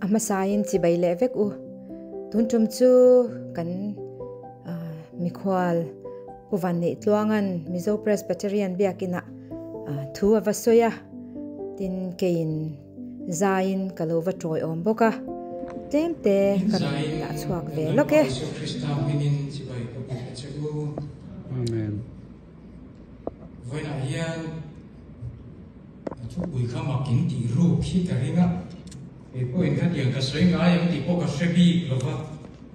A hmasain chibai leh vek u. Tun tum chu kan mikhual Pu Vanneih Tluanga'n Mizo Presbyterian biakinah thu a va sawi a, tin keiin zaiin ka lo va tawiawm bawk a, tlem te ka rawn dah chhuak ve lawk e. Amen. Vawiinah hian a thupui kha mak in tih ruk hi ka ring a, kei pawhin khatiang ka sawi ngai ang tih pawh ka hre bik lo va,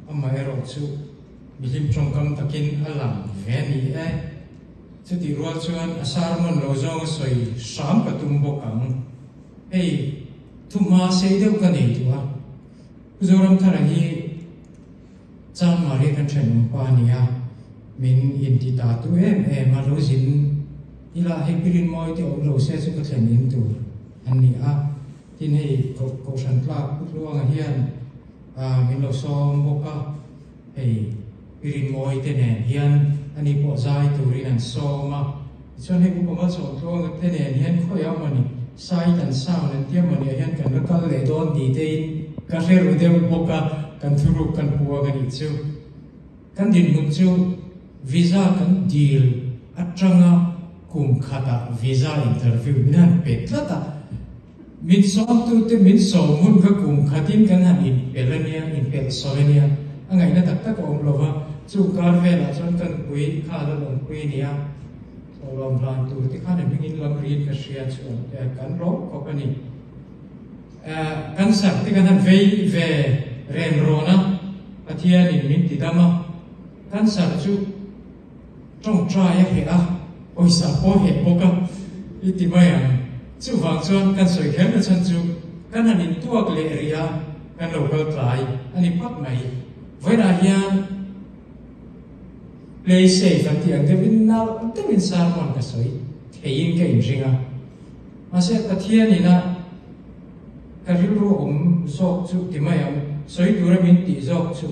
amaherawh chu mihlim tawngkam takin a lang ve a ni e. Chutih rual chuan a sermon lo zawng a sawi hram ka tum bawk ang. Hei thuhma sei deuh ka nei duh a, Pu Zoramthara hi Chanmari kan thenawm pa a ni a, min inti ta tu em em a, lo zin ila hei pirin mawi te awm lo se chu ka thlen in tur an ni a, tin hei Kohhran tlak Putluanga hian min lo sawm bawk a, hei pirin mawi te nen hian ani pawh zai turin an sawm a, tichuan hei Upa Malsawmtluanga te nen hian khawiah mawni sight and sound an tia mawni ah hian kan la kal leh dawn tih te in ka hre ru deuh bawk a, kan thuruk kan puang a nih chu. Kan dinhmun chu visa kan dil atanga kum khatah visa interview min han pe tlat a, min sawmtute min sawm hun kha kum khatin kan han inpelh a nia, inpelh sawi a nia, a ngaihna tak tak a awm lo va, chu kar velah chuan kan pui kha la lawmpui a ni a, thawhlawm hlan tur te khan a hmingin lam riin ka hria chuan kan lawm khawp a ni. Cancer te kan han vei ve ren rawn a, Pathianin min ti dam a, cancer chu tawngtai a heh a, pawisa pawh a heh bawk a, i ti mai ang. Chuvang chuan kan sawi kher na chhan chu kan han intuak leh rih a, kan lo kal tlai a ni phawt mai. Vawiinah hian play safe an tih ang deuhin nalh deuhin sermon ka sawi theiin ka inring a. Mahse, Pathian ina ka rilru awm zawk chu ti mai ang, sawi tura min tih zawk chu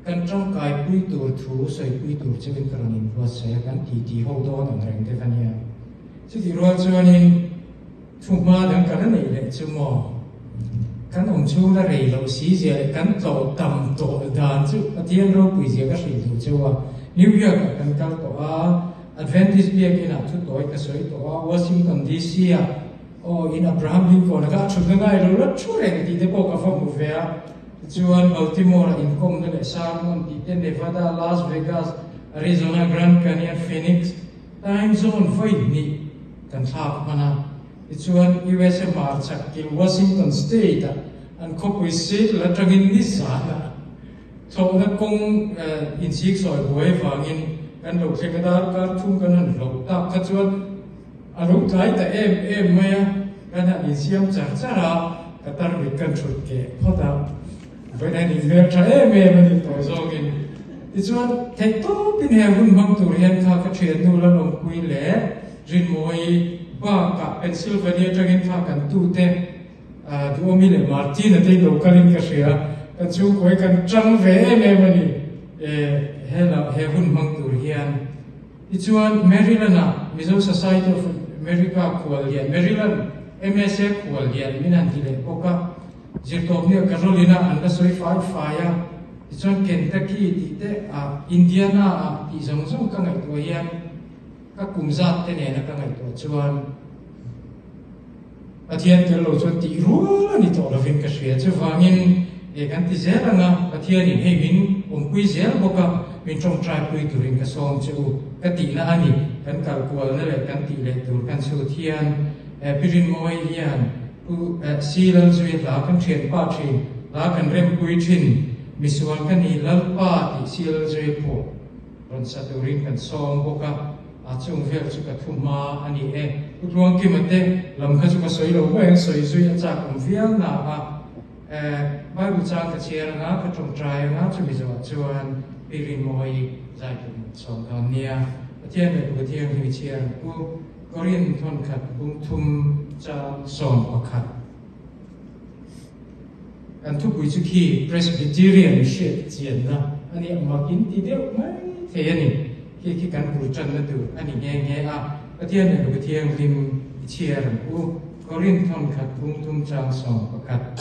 kan tangkaipui tur thu sawipui tur cheuhin ka rawn inbuatsaih a, kan titi ho dawn ang reng deuh a nia. Chutih rual chuanin thuhma dang ka la neih leh chu maw? Kan awm chhung la rei loh si zia leh kan tlawh tam tawh dan chu Pathian ropui zia ka hrilh duh cheu a, New York-ah kan kal tawh a, Adventist biakinah thu tawi ka sawi tawh a, Washington DC ah aw in Abraham Lincoln a kha a thutna ngai lo la thu reng tih te pawh ka va hmu ve a, tichuan Baltimore ah inkawmna leh sermon tih te Nevada, Las Vegas, Arizona, Grand Canyon, Phoenix, time zone vawi hnih kan thlak hman a, tichuan USA hmarchhak kil Washington State ah an khawpui Seattle atangin nizan ah Thlawhna kawng inchhik sawi buai vangin kan lo thleng a, darkar thum kan han hlauh tak kha chuan a lo tlai ta em em mai a, kan han insiam char char a, ka tarmit kan thut keh phawt a, vawiin an inhmel tha em em a ni tawh zawngin. Tichuan, theih tawpin he hun hmang tur hian kha ka thiannu Lalawmpuii leh Rinmawii bakah Pennsylvania atangin kha kan tute Duhawmi leh Martina te lo kalin ka hria, kan chhungkaw hi kan tang ve em em a ni he la he hun hmang tur hian. Tichuan Maryland-ah Mizo Society of America khual lian Maryland MSA khual lian min han ti leh bawk a, zirtawpnia Carolina an la sawi fai fai a, tichuan Kentucky tih te ah Indiana ah tih zawng zawng ka ngaihtuah hian ka kum zat te nena ka ngaihtuah chuan Pathian tel lo chuan tih rual a ni tawh lovin ka hria. Chuvangin eh kan ti zel ang a, Pathianin hei min awmpui zel bawk a, min tawngtaipui turin ka sawm che u ka tihna a ni. Kan kal kualna leh kan tih leh tur kan chhut hian eh Pi Rinmawii hian Pu eh Si Lalzui hla kan thianpa thin, hla kan rempui thin, misual ka ni Lalpa tih Si Lalzui phuah rawn sa turin kan sawm bawk a. A chung vel chu ka thu hma a ni e. Pu Tluangkima te lam kha chu ka sawi lo mai ang, sawi zui a chak awm viau na a. Bible chang ka chhiar anga, ka tawngtai anga, chumi zawhah chuan Pi Rinmawii zai tur min sawm dawn nia. Pathian leh Pathian hi mi chhiar ang u. Korin thawnkhat bungthum chang 11. Kan thupui chu khi Presbyterian hriat chianna a nia, mak in ti deuh mai thei a ni. Khi khi kan bul tanna tur a ni nghe nghe a, Pathian leh Ruh Thianghlim i chhiar ang u, Korinth thawnkhat bungthum chang 11.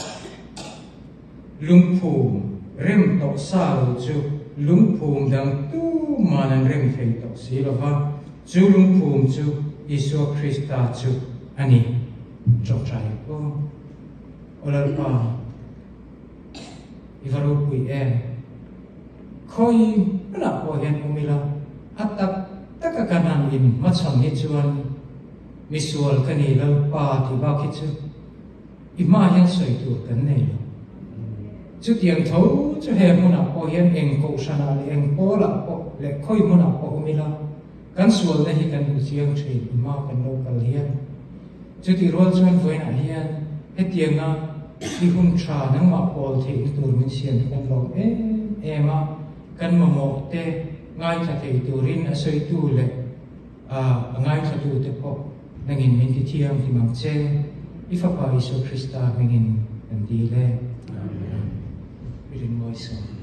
Lungphum rem tawh sa lo chu lungphum dang tuman an rem thei tawh si lo va, chu lungphum chu Isua Krista chu a ni. Ṭawngṭai aw. Aw Lalpa, i va ropui em? Khawi hmunah pawh hian awm ila, a tak taka kan han inhmachhawn hi chuan misual ka ni Lalpa tih bak hi chu I hmaah hian sawi tur kan nei lo. Chutiang tho chu he hmunah pawh hian eng kohhranah leh eng pawlah pawh leh khawi hmunah pawh awm ila, kan sualna hi kan hmu chiang thin i hma kan lo kal hian. Chutih rual chuan vawiinah hian hetianga i hun tha nangmah pawl theihna tur min siam hi kan lawm em em a, kan mamawh te ngaithla thei turin a sawitu leh a ngaithlatute pawh Nangin min ti thianghlim ang che, i Fapa Isua Krista hmingin kan dil e. Amen. I rinmawi sawm.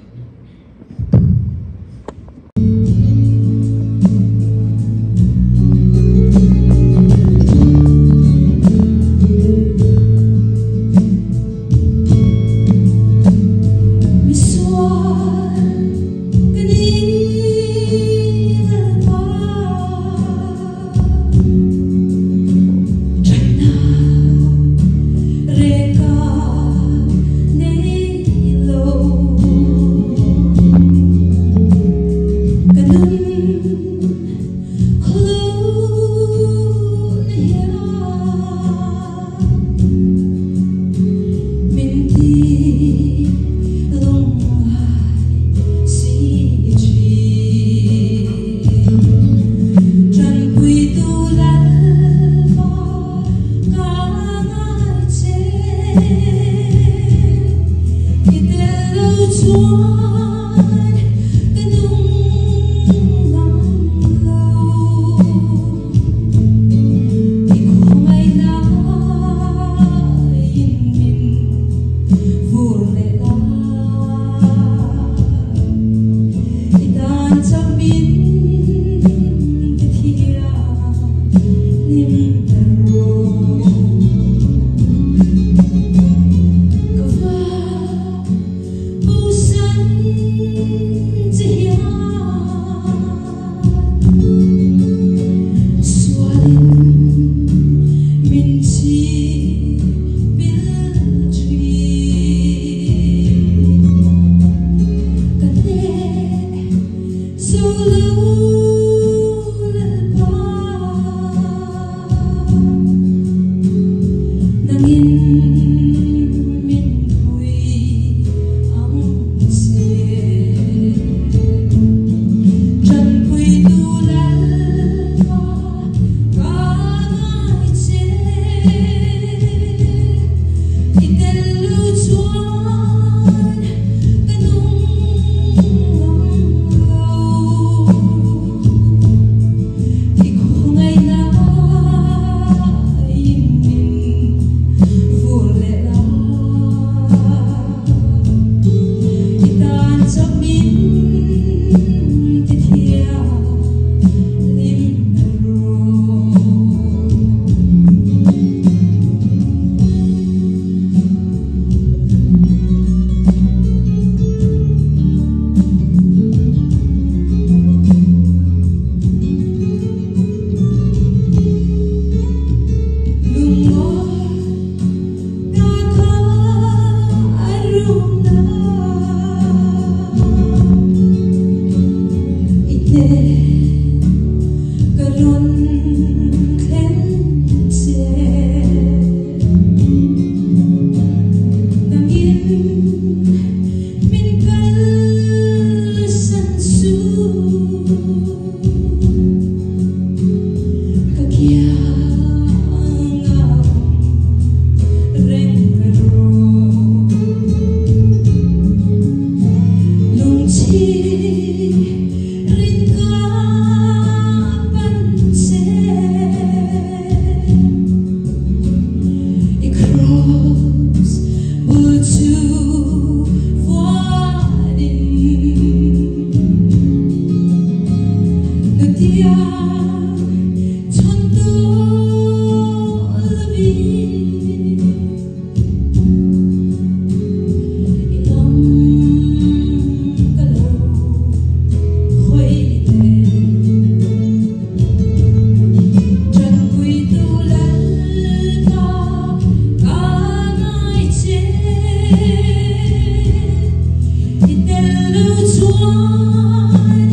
I tello chuan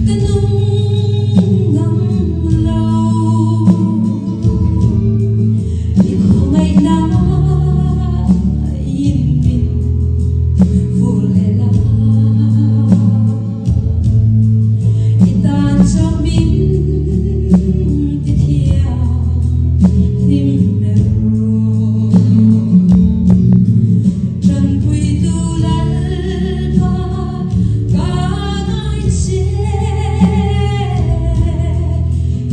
ka nung ngam lo. I khawngaihna in min vur leh la. I tan chuan min ti thianghlim ber rawh. Tanpuitu Lalpa ka ngai che.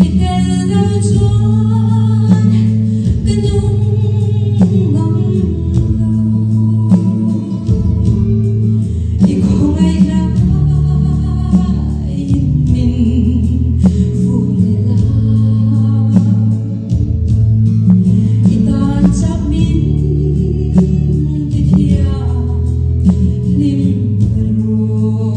I tello chuan ka nung ngam lo. I khawngaihna in min vur leh la. I tan chak min ti thianghlim ber rawh.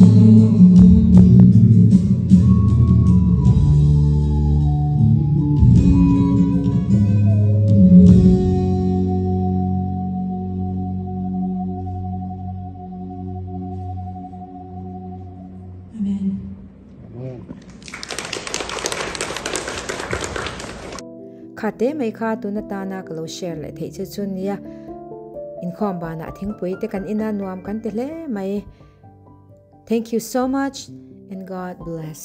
Amen. Kha te mai kha tuna tana ka lo share leh theih che chu nia. Inkhawm banah thingpui te kan ina nuam kan ti hle mai. Thank you so much and God bless.